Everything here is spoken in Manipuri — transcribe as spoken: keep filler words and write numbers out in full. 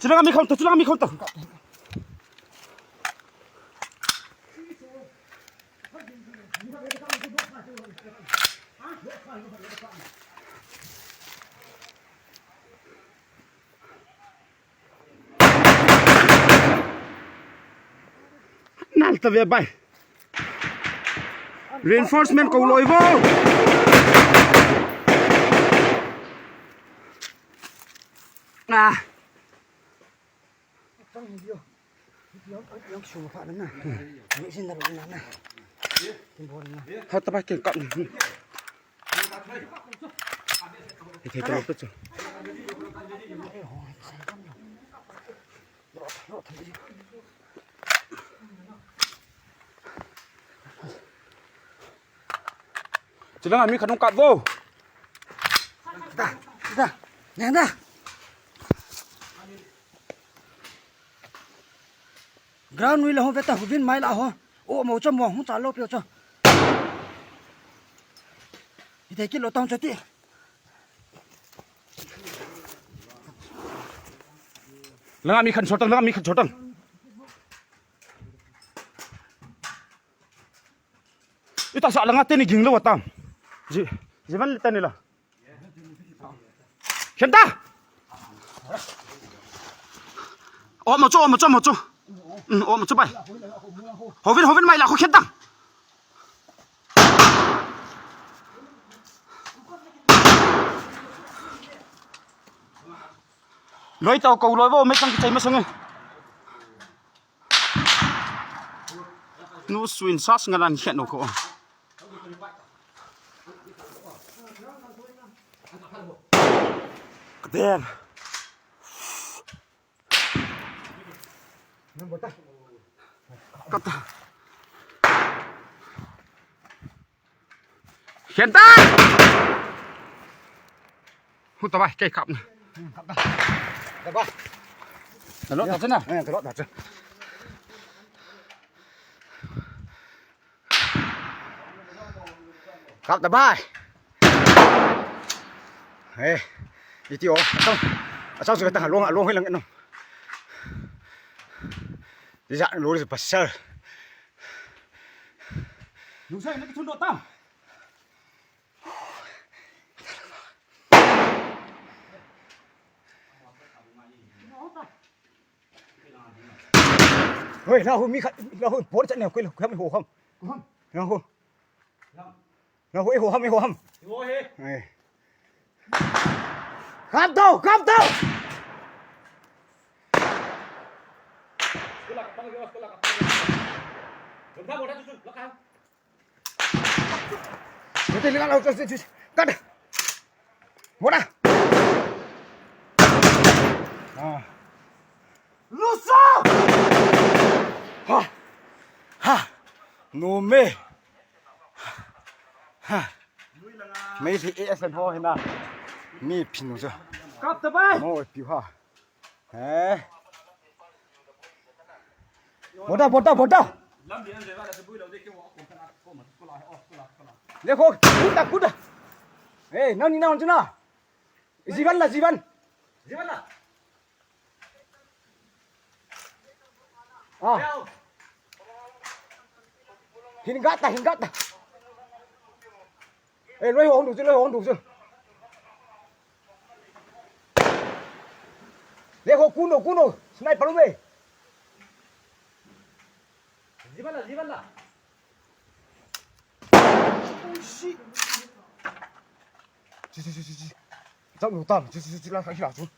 Chilanga mi kham to, chilanga mi kham to. Nal ta ve bai. Reinforcement ko loi vo. Ah. Hau ta bai ken kap. Hei, hei, hei, hei. Chilanga mi khat hung kap vo. Da, da, nang da. Ground nui la ho ve ta, huvin mai la ho. O mo cho mo hung cha lo pio cho. Ite ki lo tong cho ti. Langa mi khat chotang, langa mi khat chotang. Ita sa langa teni ging lo wa tam. Ji, ji van le teni la. Khen ta. O mo cho, o mo cho, mo cho. Mm, o mo cho bai. Hovin, hovin mai la ko khen ta. Loi tau ko loi vo, mai sang ki chai ma sang e. Nu suin sas ngalan khen no ko. Kader. Kata. Khen ta. Hu ta bai, kei kap na. Kap ta. Da bai. Da lo ta chena. Eh, da lo ta chena. Kap ta bai. Eh, iti o. Achang. Achang su ta long, long hoi lang no. ꯖꯥꯠ ꯂꯣꯏꯔꯦ ꯕꯁꯔ꯫ ꯅꯨꯡꯁꯥ ꯍꯦꯟꯅ ꯊꯨꯟꯗꯣ ꯇꯥꯝ꯫ ꯍꯣꯏ ꯂꯥꯛꯍꯧ ꯃꯤ ꯈ ꯂꯥꯛꯍꯧ ꯕꯣꯠ ꯆꯠꯅ ꯑꯩꯈꯣꯏ ꯂꯥꯛꯍꯧ ꯍꯣꯝ꯫ ꯂꯥꯛꯍꯧ꯫ ꯉꯥꯏꯈꯣ, ꯑꯩ ꯍꯣꯍꯝ, ꯑꯩ ꯍꯣꯍꯝ꯫ ꯏꯉꯣꯍꯦ꯫ ꯑꯦ꯫ ꯀꯥꯞꯇꯧ, ꯀꯥꯞꯇꯧ! ꯁ꯭ꯀꯨꯜ ꯂꯥꯛ ꯀꯥꯞꯄꯒꯦ, ꯁ꯭ꯀꯨꯜ ꯂꯥꯛ ꯀꯥꯞꯄꯒꯦ꯫ ꯂꯝꯊꯥ ꯃꯣꯔꯥ ꯆꯠꯁꯨ, ꯂꯥꯛ ꯀꯥꯞꯄ꯫ ꯅꯠꯇꯦ, ꯂꯥꯛ, ꯂꯥꯛ, ꯆꯠꯁꯤ, ꯆꯠꯁꯤ꯫ ꯀꯠ! ꯃꯣꯔꯥ! ꯑꯥ꯫ ꯂꯨꯁꯥ! ꯍꯥ! ꯍꯥ! ꯅꯣꯝꯃꯦ! ꯍꯥ! ꯃꯩ ꯊꯤ ꯑꯦ ꯑꯁ ꯍꯣ ꯍꯦꯅꯥ꯫ ꯃꯤ ꯐꯤꯅꯨꯁꯨ꯫ ꯀꯥꯞꯇꯕꯥꯏ! ꯃꯣ ꯄꯤꯍꯥ꯫ ꯍꯦ꯫ ꯕꯣꯇꯥ, ꯕꯣꯇꯥ, ꯕꯣꯇꯥ꯫ ꯂꯦꯈꯣ, ꯀꯨꯇꯥ, ꯀꯨꯇꯥ꯫ ꯑꯦ, ꯅꯪ ꯅꯤ ꯅꯪ ꯆꯨꯅ꯫ ꯖꯤꯕꯟ ꯂ, ꯖꯤꯕꯟ꯫ ꯖꯤꯕꯟ ꯂ꯫ ꯑꯥ꯫ ꯍꯤꯡꯒꯠꯇ, ꯍꯤꯡꯒꯠꯇ꯫ ꯑꯦ, ꯂꯣꯏ ꯍꯣꯡꯗꯣꯛꯁꯤ, ꯂꯣꯏ ꯍꯣꯡꯗꯣꯛꯁꯤ꯫ ꯂꯦꯈꯣ, ꯀꯨꯅꯣ, ꯀꯨꯅꯣ꯫ ꯁ꯭ꯅꯥꯏꯄꯔ ꯂꯩ꯫ ꯖꯤꯕꯟ ꯂ, ꯖꯤꯕꯟ ꯂ꯫ ꯁꯤ, ꯁꯤ, ꯁꯤ, ꯁꯤ, ꯁꯤ꯫ ꯆꯠꯂꯨ ꯇꯥꯕ꯫ ꯁꯤ, ꯁꯤ, ꯁꯤ, ꯁꯤ, ꯂꯥꯛ-, ꯁꯤ ꯂꯥꯛꯁꯨ꯫